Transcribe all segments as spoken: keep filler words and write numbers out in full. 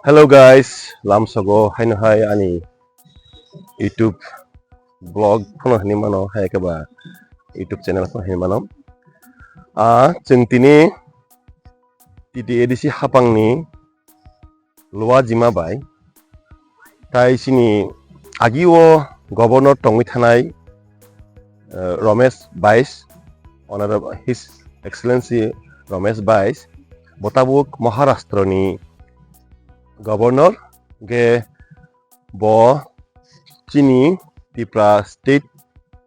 Hello guys, lamsogo haino hai ani YouTube vlog phano hinwi mano, hai khe ba YouTube channel phano hinwi mano. Ah, chwng tini T T A D C hapangni Luajima bai, tai chini agio governor tongwi thanai, eh, Ramesh Bais, Honorable His Excellency Ramesh Bais, bo tabuk Maharashtra ni governor, ge bo chini Tripura State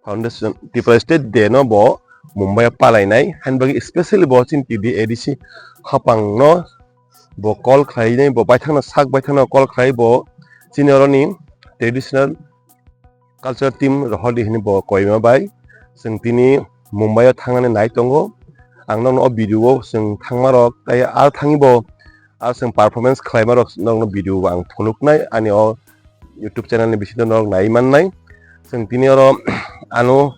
Foundation, Tripura State Day no bo Mumbai o palainai, haini bagwi specially bo chini T T A D C hapang no bo call khlainai, bo baithangno sak baithangno call khlai, bo chini oroni traditional culture team rohordi hwnwi bo koima bai. Chwng tini Mumbai o thangnani nai tongo. Ang nokno o video o chwng thangmarok tei ar thangwi bo ar chwng performance khlaimarok nokno video o ang phunuknai ani o YouTube channel ni bisingo norok nai mannai. Chwng tini oro ano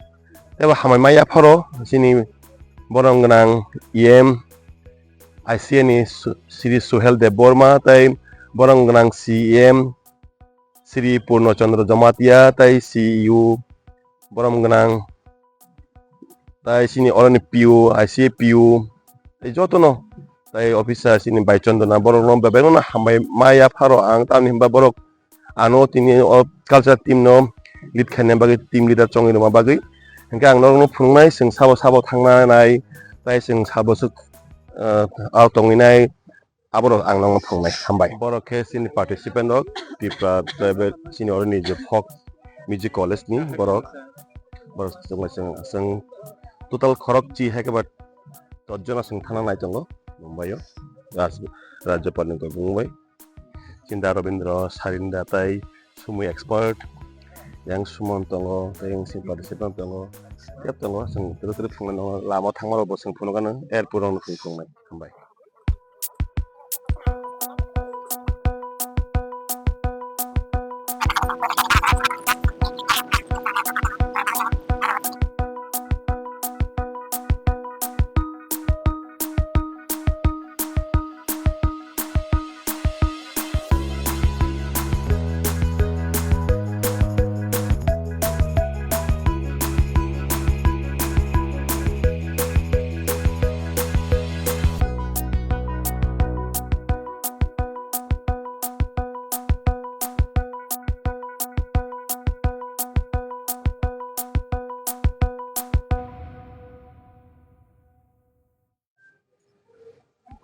teibo hamai ma yapharo chini borom gwnang E M I C A ni Su-, Shri Suhel Debbarma tei borom gwnang C E M Shri Purno Chandra Jamatia tei C E O borom gwnang, tai chini oroni P O, I C A P O, tei jotono, tai officer chini bai Chandana borokno bebakno hambai ma yapharo ang, tamni hwnba borok ano tini o culture team no lead khaina bagwi, team leader chongwi rwma bagwi. Hwnkhe ang norokno phunuknai, chwng sabo sabo thangna nai, tai chwng sabo swk, ah, ah, tongwi nai, aborok ang nokno phunuknai. Hambai. Borok khe chini participant rok, Tripura Tribal chini oroni je folk music college ni borok. Borok chwng, chwng, chwng total khorok chi hai khe ba dot jona chwng thangna nai tongo Mumbai o, Raj-, Rajyapal ni gobung bai. Chinda Robindra, Sarinda tai Sumui Expert, yang Sumon tongo, tei yang si participant tongo, tep tongo, chwng turu turu phunuknai tongo, lama thangma rok bo chwng phunuknai, airport rok no phunuknai. Hambai.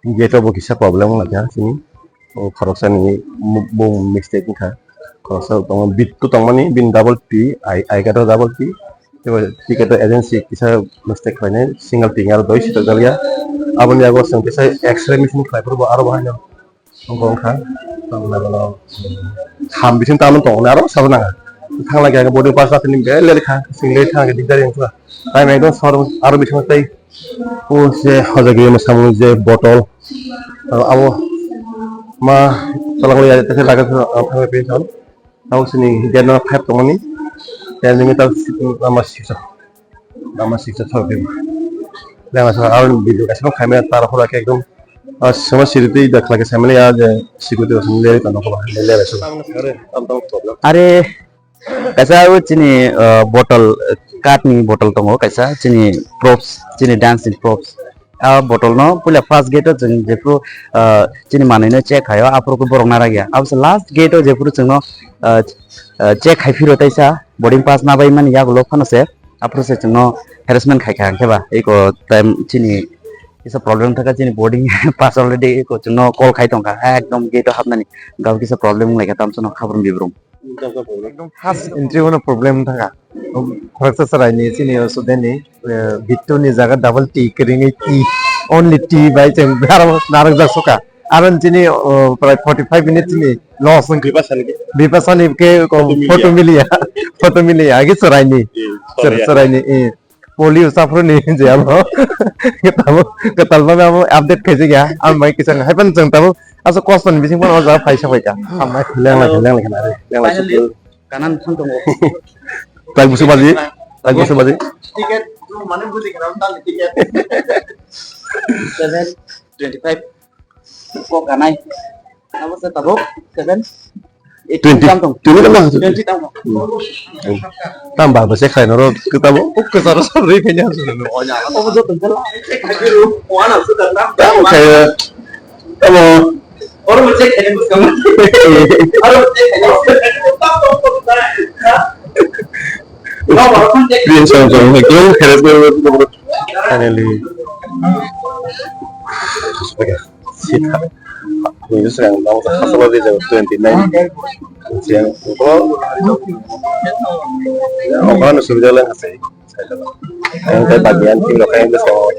Gate o bo kisa problem wngkha chini. O khoroksa ni bung mistake wngkha. Khoroksa tongo, bit to tongmani, bini double T, I, I gate o double T. Ebo ticket o agency kisa mistake khlainai, single T aro doi sitok dalya. Aboni yago chwng kisa X-ray machine khlai phuru bo aro bo haino. Wngkha, wngkha. Tamo na bono ham bising tamo tongo na aro sabo nang. Thang lai kha boarding pass atini bele le kha, sing le thang dikdar yang kha. Tai mai don sor aro bising tai. O se hojagri ma samung je bottle. Abo ma talang le ya te laga thang pe son. Tamo sini gate number five tongmani. Ten minute tamo siksa. Lama siksa thok de. Lama sa aron video kaisa khaimani tar phura khe ekdom. Ah, sama siri tei da khlai khe saimani ya je security rok le ta nokho le le. Are kaisa o chini, ah, bottle, ah, kat ni bottle tongo kaisa chini props, chini dance ni props. Ah, bottle no puila first gate o chwng jephru, ah, chini manwi no check khaio aphuru khe borok narak ya. Abo se last gate o jephru chwngno, ah, ah, check khai phiro taisa boarding pass na bai mani yagulo phano se. Aphuru se chwngno harassment khai kha, hwnkhe ba eko time chini kisa problem thaka, chini boarding pass already eko chwngno call khai tongkha, ekdom gate o hapnani gabo kisa problem wnglaikha, tamsano khabor bibrum. Ekdom first entry o no problem thaka. Khoroksa chwraini chini o student ni, eh, bittu ni jaga double T kwrwngwi T, only T bai chwng narwk, narwkjak sukha. Aro chini, oh, prai forty five minute chini loss wngkha. Bipasani ke? Bipasani ke, oh, photo miliya. Photo miliya. Photo miliya, agi chwraini. Eh, chwraini, eh. Polio saphru ni je abo. Tabuk kwtal ba abo update khaijak ya. Ang bai kisa hai pan chwng tabuk. Asa kosto ni bising phano o jaga phaisa phaikha. Hambai. Lengla kha, lengla kha, lengla kha. Finally, kanan thang tongo. Tai busu baji. Tai busu baji. Ticket, mane buji kha, ticket. Seven twenty five. Kok kanai. Abo se tabuk seven, eight twenty, tam tong. Twenty tam tong. Twenty tam tong. Tam ba ba se khai noro ke tabuk. Uk ke saro saro ri phenya su no. Onya. Abo joto jala. Wana su da tam. Tam khai. Tamo. Oro mo check khai mo kamu. Oro mo check khai mo. Tam tong tong. Green song song. Green khai. Finally. Okay. Sita. Ni srang dong sa hasalo di jang twenty nine. Siang ko. Okan subida lang hasai. Ang kay bagian tim lo kay gusto.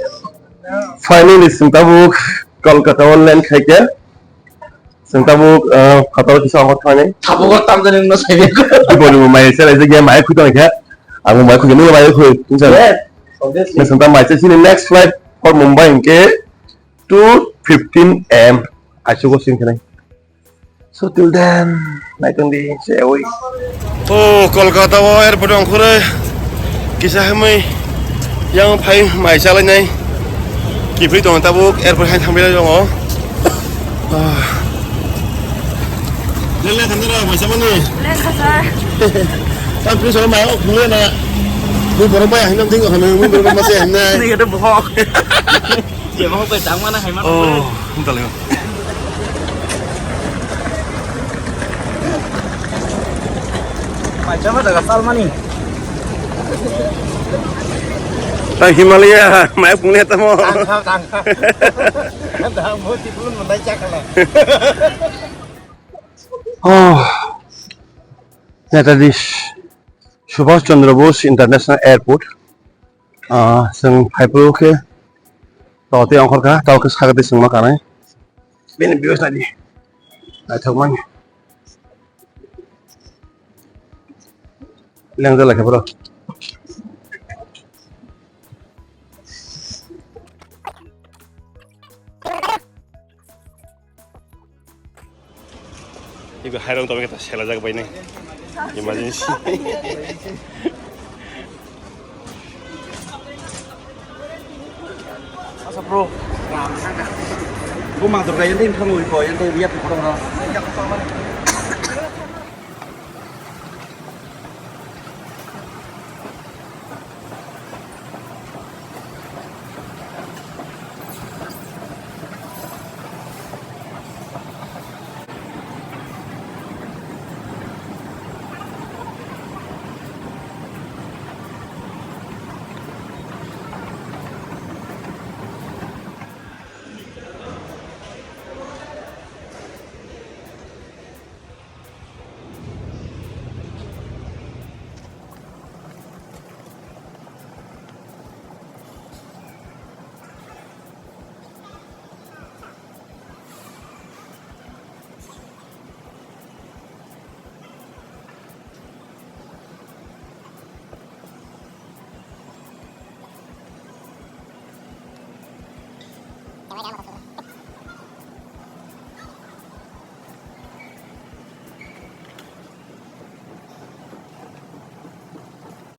Finally, sing tabuk Kolkata o land khai khe. Sing tabuk, ah, khatalo kisa angkor thani. Tabuk o tamjani no sai. Di boni mo mai sela ise ge mai khutang khe. Ang mai khutang ni mai khutang. Yes, obviously. Sing tabuk mai sini next flight for Mumbai ke two fifteen A M. Achugo sing khenai. So till then, naitung di, se oi. Oh, Kolkata o airport ongkhorwi kisa hamwi yang phai mai chalainai. Kiphilwi tongo tabuk airport hai thangwi tongo. Ah. Lele khandara mai samani. Lekha sir. Tam pri solo mai ok bule na. Mui borok bai hinam ding khamwi mui borok ma se hinai. Ni kata bohok. Jebo bai tangmana hai mano. Oh, hinta leo. Paisa ma daga salmani. Tang Himalaya, mai pungni tamo. Tangkha, tangkha. Dah mau tipulun mandai cakala. Oh, Netaji Subhash Chandra Bose International Airport. Ah, chwng phaiphuru khe totwi ongkhorkha, tamo khe sakhe twi chwngma kanai. Bini views naidi. Naithokmani. Lengjak laikha bro. Ibe hairok tongwi khe selajak bainai. Emergency. Asa bro. Bo mang tor kaya din thang ui ko, yang tei biya pokoro.